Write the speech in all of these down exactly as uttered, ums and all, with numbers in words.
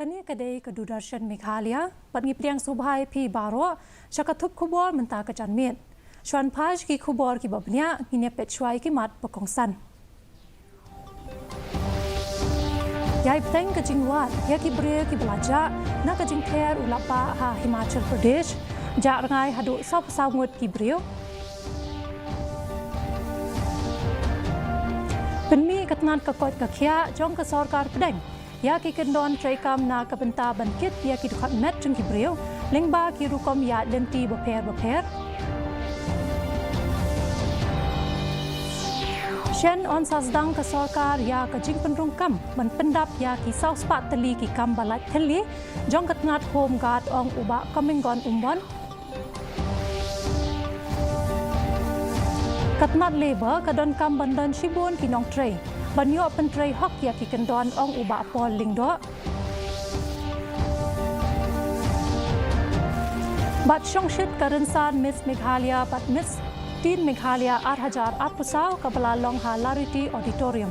Kane ka dei ka Doordarshan Meghalaya, bad ngi pdiang sngewbha ïa phi baroh sha ka thup khubor mynta ka janmiet. Shuwa ban phai sha ki khubor kiba bniah, ngin ïa peit shuwa ïa ki mat ba kongsan. Ïai bteng ka jingwad ïa ki briew kiba la jah na ka jingther u lapbah ha Himachal Pradesh, jah rngai haduh sawphew saw ngut ki briew. Pynmih ka tnat ka koit ka khiah jong ka sorkar pdeng ïa ki kyndon treikam na ka bynta ban kit ïa ki dkhot met jong ki briew lyngba ki rukom ïaid lynti bapher bapher. Shen yn sa sdang ka sorkar ïa ka jingpynrung kam ban pyndap ïa ki saw spah tylli ki kam ba lait thylli jong ka tnat Home Guard, ong u Bah Comingone Ymbon. Ka tnat Labor ka donkam ban don shibun ki nongtrei ban ïoh pyntrei hok ïa ki kyndon, ong u Bah Paul Lyngdoh. Bad shongshit ka rynsan Miss Meghalaya bad Miss Teen Meghalaya ar hajar arphew saw kaba la long ha Lariti Auditorium.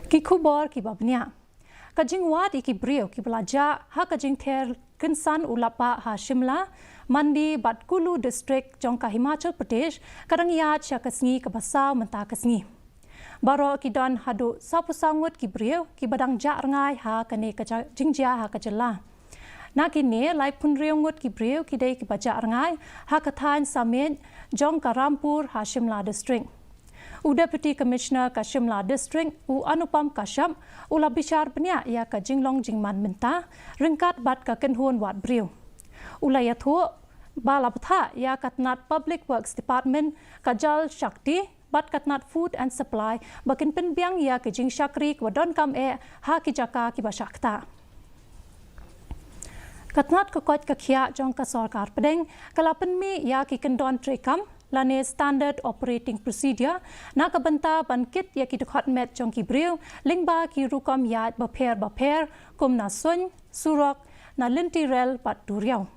Ki khubor kiba bniah. Ka jingwad ïa ki briew kiba la jah ha ka jingther kynsan u lapbah ha Shimla, Mandi bad Kullu District jong ka Himachal Pradesh ka dang ïaid sha ka sngi kaba saw mynta ka sngi. Baroh ki don haduh sawphew saw ngut ki briew kiba dang jah rngai ha kane ka ja-, jingjia ha ka jylla. Na kine, laiphew hynriew ngut ki briew ki dei kiba jah rngai ha ka thaiñ Sameit jong ka Rampur ha Shimla District. U Deputy Commissioner ka Shimla District, u Anupam Kashyap, u la bishar bniah ïa ka jinglong jingman mynta ryngkat bad ka kynhun wad briew. U la ïathuh ba la bthah ïa ka tnat Public Works Department, ka Jal Shakti bad ka tnat Food and Supply ba kin pynbiang ïa ka jingshakri kaba donkam eh ha ki jaka kiba shah ktah. Ka tnat ka koit ka khiah jong ka sorkar pdeng ka la pynmih ïa ki kyndon treikam lane Standard Operating Procedure na ka bynta ban kit ïa ki dkhot met jong ki briew lyngba ki rukom ïaid bapher bapher kum na suiñ, surok, na lynti rel bad duriaw.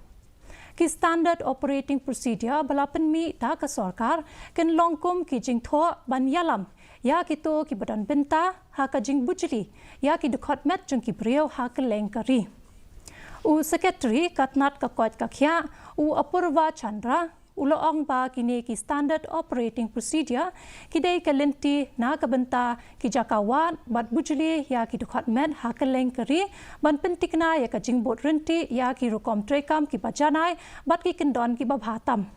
Ki Standard Operating Procedure ba la pynmih da ka sorkar kin long kum ki jingthoh ban ïalam ïa kito kiba don bynta ha ka jingbujli ïa ki dkhot met jong ki briew ha kylleng ka ri. U Secretary ka tnat ka koit ka khiah, u Apurva Chandra, u la ong ba kine ki Standard Operating Procedure ki dei ka lynti na ka bynta ki jaka wad bad bujli ïa ki dkhot met ha kylleng ka ri ban pyntikna ïa ka jingbud ryntih ïa ki rukom treikam kiba janai bad ki kyndon kiba bha tam.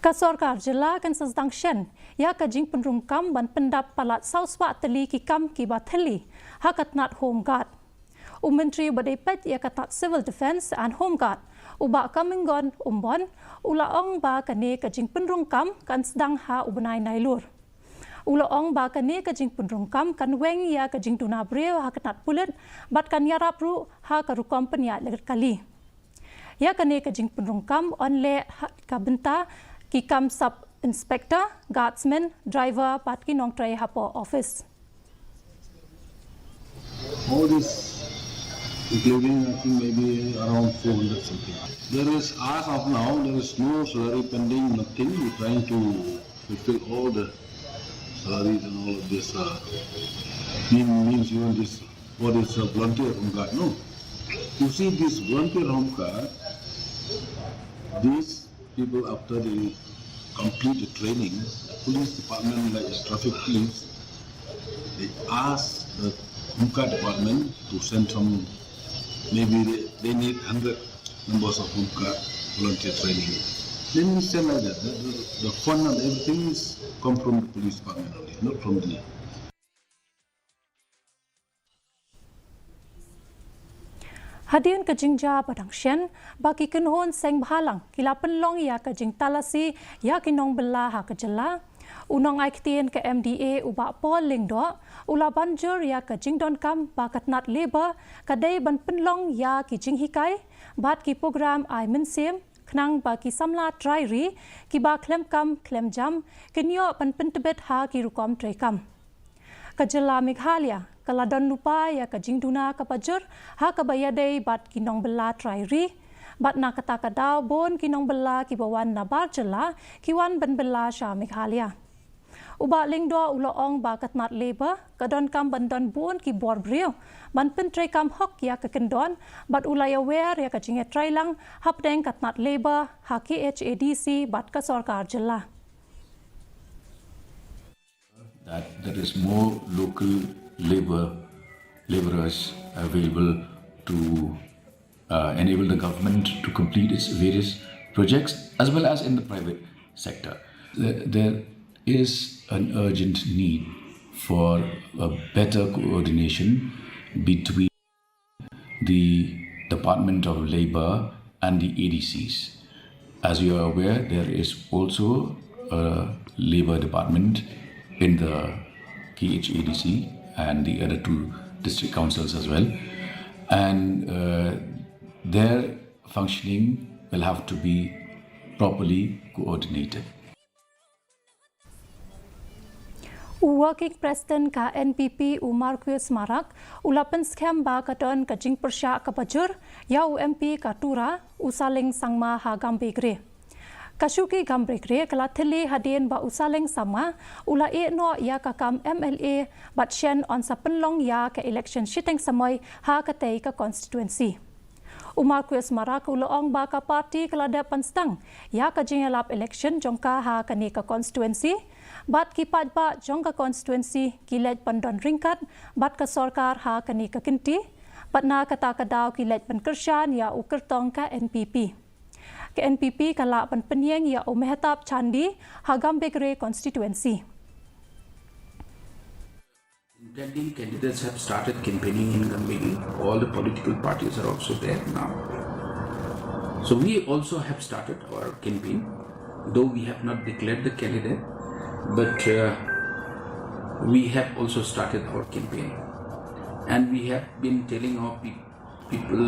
Ka sorkar jylla kan sa sdang shen ïa ka jingpynrung kam ban pyndap palat saw spah tylli ki kam kiba thylli ha ka tnat Home Guard. U Myntri ba dei peit ïa ka tnat Civil Defence and Home Guard, u Bah Comingone Ymbon, u la ong ba kane ka jingpynrung kam kan sdang ha u bnai Nailur. U la ong ba kane ka jingpynrung kam kan weng ïa ka jingduna briew ha ka tnat pulit bad kan ïarap ruh ha ka rukom pynïaid leh kali. Ïa kane ka jingpynrung kam yn leh ha ka bynta ki kam Sub Inspector, Guardsman, Driver bad ki nongtrei hapoh office. All this, including, I think, maybe around four hundred something. There is, as of now, there is no salary pending, nothing. We're trying to fulfill all the salaries and all of this, uh, mean, means even this, what is a volunteer home guard, no? You see, this volunteer home guard, these people, after they complete the training, the police department, like the traffic police, they ask the home guard department to send some, maybe they, they need hundred members of home guard volunteer training. Then we send like that. The, the, the fund and everything is come from the police department only, not from the Hadien ka jingjia ba dang shen ba ki kynhun seng bhalang ki la pynlong ïa ka jingtalasi ïa ki nongbylla ha ka jylla, u nongai ktien ka M D A u Bah Paul Lyngdoh u la ban jur ïa ka jingdonkam ba ka tnat Labour ka dei ban pynlong ïa ki jinghikai bad ki program ai mynsiem khnang ba ki samla trai ri kiba khlem kam khlem jam kin ïoh ban pyntbit ha ki rukom treikam. Ka jylla Meghalaya ka la don lypa ïa ka jingduna kaba jur ha kaba ïadei bad ki nongbylla trai ri, bad na kata ka daw bun ki nongbylla kiba wan na bar jylla ki wan ban bylla sha Meghalaya. U Bah Lyngdoh u la ong ba ka tnat Labour ka donkam ban don bun ki bor briew ban pyntreikam hok ïa ka kyndon, bad u la ïawer ïa ka jingïatreilang hapdeng ka tnat Labour ha K H A D C bad ka sorkar jylla. That there is more local labor laborers available to uh, enable the government to complete its various projects, as well as in the private sector. There, there is an urgent need for a better coordination between the Department of Labor and the A D Cs. As you are aware, there is also a labor department in the K H A D C and the other two district councils as well. And uh, their functioning will have to be properly coordinated. U Working President ka N P P u Marcuise Marak u la pynskhem ba ka don ka jingpyrshah kaba jur ïa u M P ka Tura u Saleng Sangma ha Gambegre. Ka shuki Gambegre ka la thylli hadien ba u Saleng Sangma u la ïeh noh ïa ka kam M L A bad shen yn sa pynlong ïa ka election shiteng samoi ha katei ka constituency. U Marcuise Marak u la ong ba ka party ka la dep ban sdang ïa ka jingïalap election jong ka ha kane ka constituency bad ki paidbah jong ka constituency ki leit ban don ryngkat bad ka sorkar ha kane ka kynti bad na kata ka daw ki leit ban kyrshan ïa u kyrtong ka N P P. Ka N P P ka lah ban pynïeng ïa u Mehtab Chandee ha Gambegre constituency. Intending candidates have started campaigning in Gambegre. All the political parties are also there now. So we also have started our campaign, though we have not declared the candidate, but uh, we have also started our campaign. And we have been telling our people people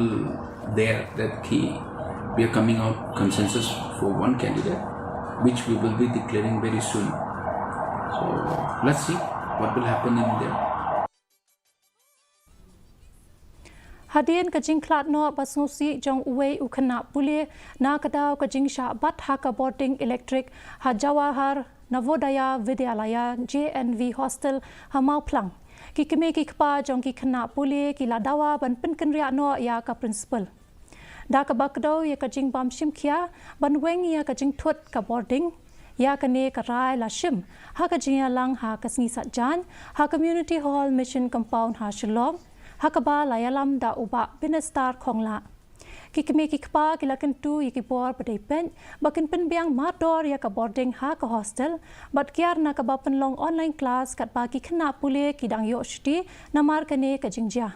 there that okay, we are coming out consensus for one candidate, which we will be declaring very soon. So let's see what will happen in there. Hadien ka jingkhlad noh ba sngewsih jong uwei u khynnah pule na ka daw ka jingshah bat ha ka bording elektrik ha Jawahar Navodaya Vidyalaya J N V Hostel ha Mawphlang, ki kmie ki kpa jong ki khynnah pule ki la dawa ban pynkynriah noh ïa ka principal. Da kaba kdew ïa ka jingbam shimkhia ban weng ïa ka jingthut ka bording ïa kane ka rai la shim ha ka jingïalang ha ka sngi Saitjaiñ ha Community Hall Mission Compound ha Shillong, ha kaba la ïalam da u Bah Binestar Khonglah. Ki kmie ki kpa ki la kyntu ïa ki bor ba dei peit ba kin pynbiang mardor ïa ka bording ha ka hostel bad kiar na kaba pynlong online class katba ki khynnah pule ki dang ïoh shuti namar kane ka jingjia.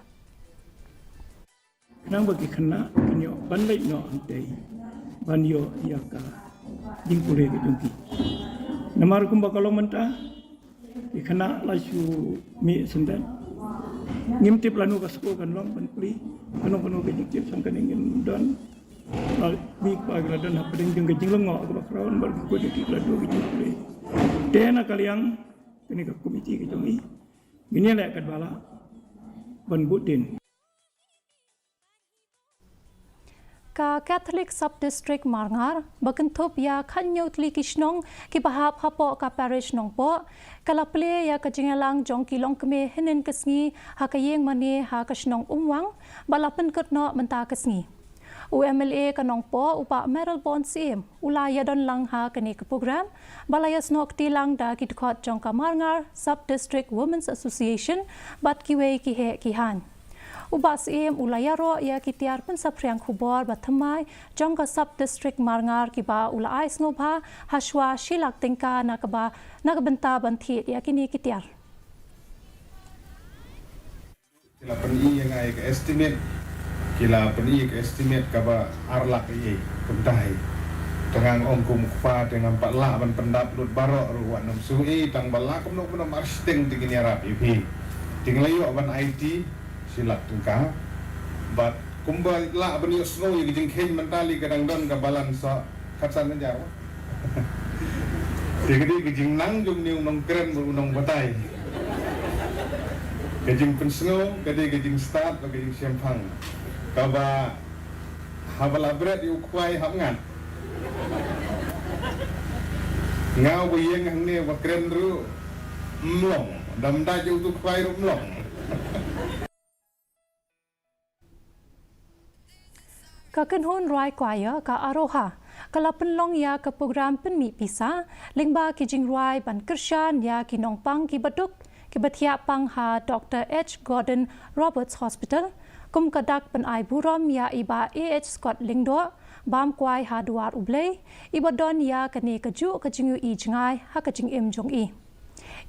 Khnang ba ki khynnah kin ïoh ban leit noh hangtei ban ïoh ïa ka jingpule ka jong ki. Namar kumba ka long mynta ki khynnah la shu mih syndet. Ngim tip lano ka skul kan long ban plie. Kano kano ka jingtip sngewbha ngim don. La mih ba ki la don hapdeng jong ka jinglyngngoh kaba khraw namar ki kut ki la don ka jingpule. Te na ka liang kane ka komiti ka jong i ngin ïaleh katba lah ban bud dien. Ka Catholic Sub District Marngar ba kynthup ïa khathynñiew tylli ki shnong kiba hap hapoh ka Parish Nongpoh ka la plie ïa ka jingïalang jong ki longkmie hynnin ka sngi ha ka ïing mane ha ka shnong Umwang ba la pynkut noh mynta ka sngi. U M L A ka Nongpoh u Bah Mayralborn Syiem u la ïadon lang ha kane ka program ba la ïasnoh kti lang da ki dkhot jong ka Marngar Sub District Women's Association bad kiwei ki heh ki haiñ. U Bah Syiem u la ïaroh ïa ki tiar pynsaphriang khubor ba thymmai jong ka Sub District Marngar kiba u la ai sngewbha ha shuwa shi lak tyngka na kaba na ka bynta ban thied ïa kine ki tiar. Ki la pyni ïa nga ïa ka estimate, ki la pyni ïa ka estimate kaba ar lak ïa kumta hi. Te nga ong kum u kpa te ngam pat lah ban pyndap lut baroh ruh wat nym shu i tang ba lah kumno kumno mar shiteng te ngin ïarap ïa phi. Te ngi la ïoh ban aiti shi lak tyngka. Bad kumba lah ban ïohsngew ïa ka jingkheiñ mynta lei ka dang don ka balance sa khatsan hajar. Te ka dei ka jingnang jong une u nongkren bad u nongbatai. Ka jingpynsngew ka dei ka jingstad bad ka jingshemphang. Kaba haba la bret ïa u khwai hap ngat. Nga uba ïeng hangne uba kren ruh Mlong, dam da jong tu kwai rum mlong. Ka kynhun rwai kwaya ka Aroha ka la pynlong ïa ka program pynmih pisa lyngba ki jingrwai ban kyrshan ïa ki nongpang ki baduk ki bathiah pang ha Doctor H Gordon Roberts Hospital, kum ka dak ban ai burom ïa i Bah A H Scott Lyngdoh, bam kwai ha Dwar U Blei, i ba don ïa kane kajuh ka jingïohi jngai ha ka jingim jong i.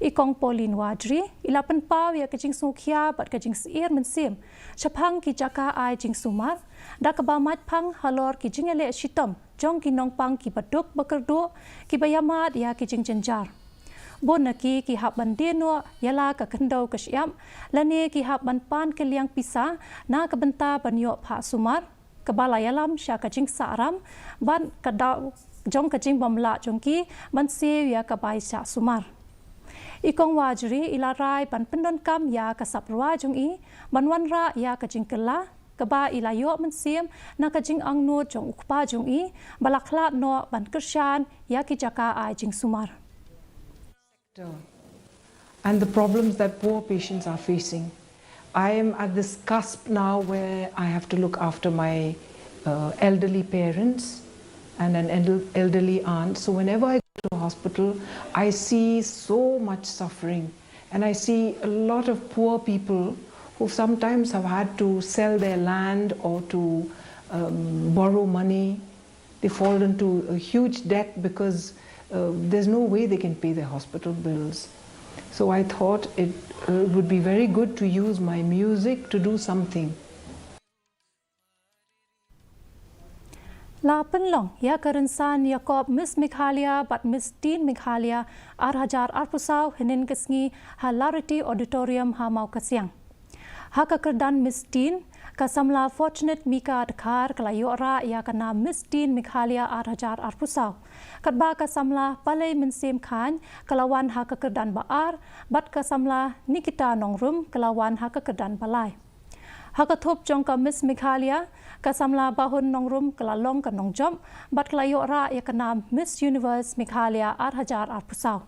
I Kong Pauline Wajri i la pynpaw ïa ka jingsngewkhia bad ka jingsyier mynsiem shaphang ki jaka ai jingsumar, da kaba mait phang halor ki jingïaleh shitom jong ki nongpang ki baduk bakyrduh, ki ba ïamad ïa ki jingjynjar. Bun na ki ki hap ban die noh ïa la ka khyndew ka shyiap, lane ki hap ban pan kylliang pisa na ka bynta ban ïoh phah sumar, kaba la ïalam sha ka jingsahram bad ka daw jong ka jingbymlah jong ki ban siew ïa ka bai shah sumar. I Kong Wajri i la rai ban pyndonkam ïa ka sap rwai jong i ban wanrah ïa ka jingkylla kaba i la ïoh mynsiem na ka jingangnud jong u kpa jong i ba la khlad noh ban kyrshan ïa ki jaka ai jingsumar. And the problems that poor patients are facing. I am at this cusp now where I have to look after my uh, elderly parents and an el- elderly aunt. So whenever I go to a hospital, I see so much suffering, and I see a lot of poor people who sometimes have had to sell their land or to um, borrow money. They fall into a huge debt because uh, there's no way they can pay their hospital bills. So I thought it uh, would be very good to use my music to do something. La pynlong ïa ka rynsan ïakob Miss Meghalaya bad Miss Teen Meghalaya ar hajar arphew saw hynnin ka sngi ha Lariti Auditorium ha Mawkasiang. Ha ka kyrdan Miss Teen, ka samla Fortunate Mika Dkhar ka la ïoh rah ïa ka nam Miss Teen Meghalaya ar hajar arphew saw. Katba ka samla Palei Mynsiem Khain ka la wan ha ka kyrdan ba ar, bad ka samla Nikita Nongrum ka la wan ha ka kyrdan ba lai. Ha ka thup jong ka Miss Meghalaya, ka samla Bahun Nongrum ka la long ka nongjop bad ka la ïoh rah ïa ka nam Miss Universe Meghalaya ar hajar arphew saw.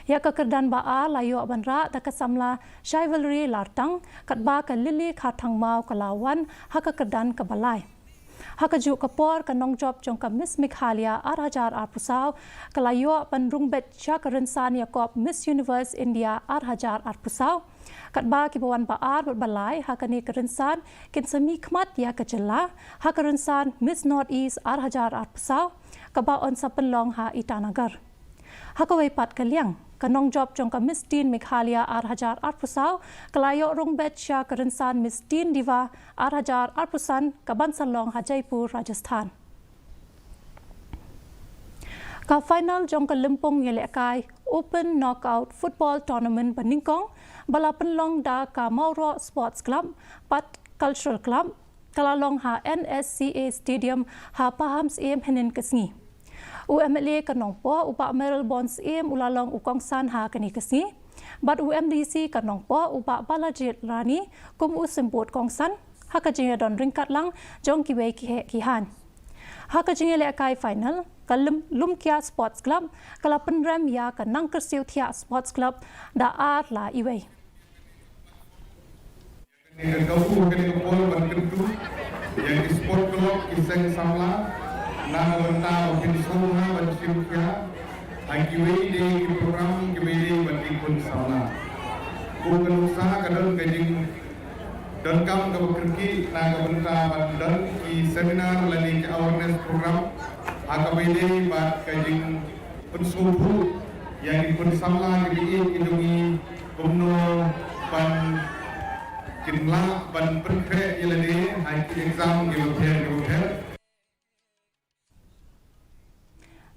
Ïa ka kyrdan ba ar la ïoh ban rah da ka samla Chivalry Lartang, katba ka Lily Kharthangmaw ka la wan ha ka kyrdan kaba lai. Ha kajuh ka por ka nongjop jong ka Miss Meghalaya ar hajar arphew saw ka la ïoh ban rung beit sha ka rynsan ïakob Miss Universe India ar hajar arphew saw. Katba kiba wan ba ar bad ba lai ha kane ka rynsan kin sa mihkhmat ïa ka jylla ha ka rynsan Miss North East ar hajar arphew saw kaba yn sa pynlong ha Itanagar. Ha kawei pat ka liang, ka nongjop jong ka Miss Teen Meghalaya ar hajar arphew saw ka la ïoh rung beit sha ka rynsan Miss Teen Diva ar hajar arphew san kaban sa long ha Jaipur, Rajasthan. Ka final jong ka lympung ïalehkai Open Knockout Football Tournament banyngkong ba la pynlong da ka Mawroh Sports Club bad Cultural Club ka la long ha N S C A Stadium ha Pahamsyiem hynnin ka sngi. U M L A ka Nongpoh u Bah Mayralborn Syiem u la long u kongsan ha kane ka sngi, bad u M D C ka Nongpoh u Bah Balajied Rani kum u symbud kongsan ha ka jingïadon ryngkat lang jong kiwei ki heh ki haiñ. Ha ka jingïalehkai final, ka Lumkia Sports Club ka la pynrem ïa ka Nangkyrsiew Thiah Sports Club da ar la iwei. Kane ka kabu kane ka por ban kyntu ïa ki sport club, ki seng samla na ka bynta ba kin sngewbha ban shim khia ha kiwei de ki program, kiwei de ban ki khun samla. Ko ka nuksa ka don ka jing donkam kaba kyrkieh na ka bynta ban don ki seminar lane ki awareness program ha kaba ïadei bad ka jing pynsngewthuh ïa ki khun samla kiba ïeit ki jong ngi kumno ban kin lah ban pynkhreh ïa lade ha ki exam kiba pher kiba pher.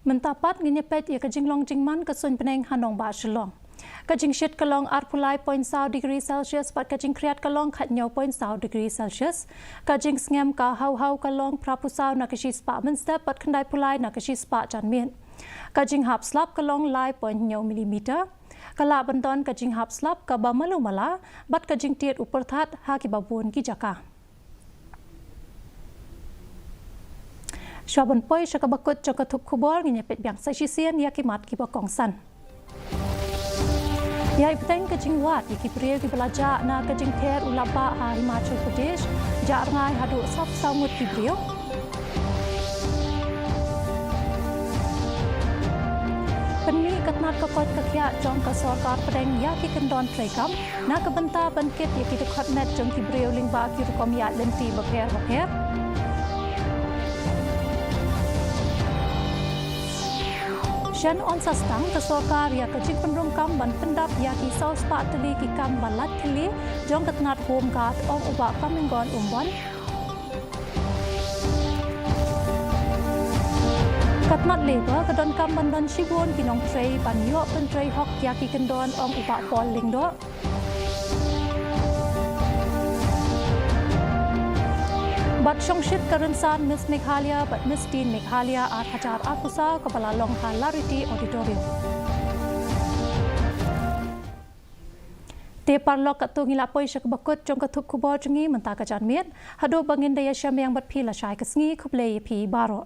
Mynta pat ngin ïa peit ïa ka jinglong jingman ka suiñ bneng ha nongbah Shillong. Ka jingshit ka long arphew lai point saw degree Celsius bad ka jingkhriat ka long khathynñiew point saw degree Celsius. Ka jingsngem ka haw haw ka long phraphew saw na ka shispah mynstep bad khyndai phew lai na ka shispah janmiet. Ka jinghap slap ka long lai point hynñiew millimeter. Ka lah ban don ka jinghap slap kaba malu mala bad ka jingtied u pyrthat ha kiba bun ki jaka. Shuwa ban poi sha kaba kut jong ka thup khubor, ngin ïa peit biang sa shisien ïa ki mat kiba kongsan. Ïai bteng ka jingwad ïa ki briew kiba la jah na ka jingther u lapbah ha Himachal Pradesh, jah rngai haduh sawphew saw ngut ki briew. Pynmih ka tnat ka koit ka khiah jong ka sorkar pdeng ïa ki kyndon treikam na ka bynta ban kit ïa ki dkhot met jong ki briew lyngba ki rukom ïaid lynti bapher bapher. Shen on sa sdang ka sorkar ïa ka jingpynrung kam ban pyndap ïa ki saw spah tylli ki kam ba lait thylli jong ka tnat Home Guard, ong u Bah Kamenggon Ymbon. Ka tnat Labour ka donkam ban don shibun ki nongtrei ban ïoh pyntrei hok ïa ki kyndon, ong u Bah Paul Lyngdoh. Bad shongshit ka rynsan Miss Meghalaya bad Miss Teen Meghalaya ar hajar arphew saw kaba la long ha Lariti Auditorium. Te paralok, katto ngi la poi sha kaba kut jong ka thup khubor jong ngi mynta ka janmiet. Haduh ba ngin da ïashem biang bad phi lashai ka sngi, khublei ïa phi baroh.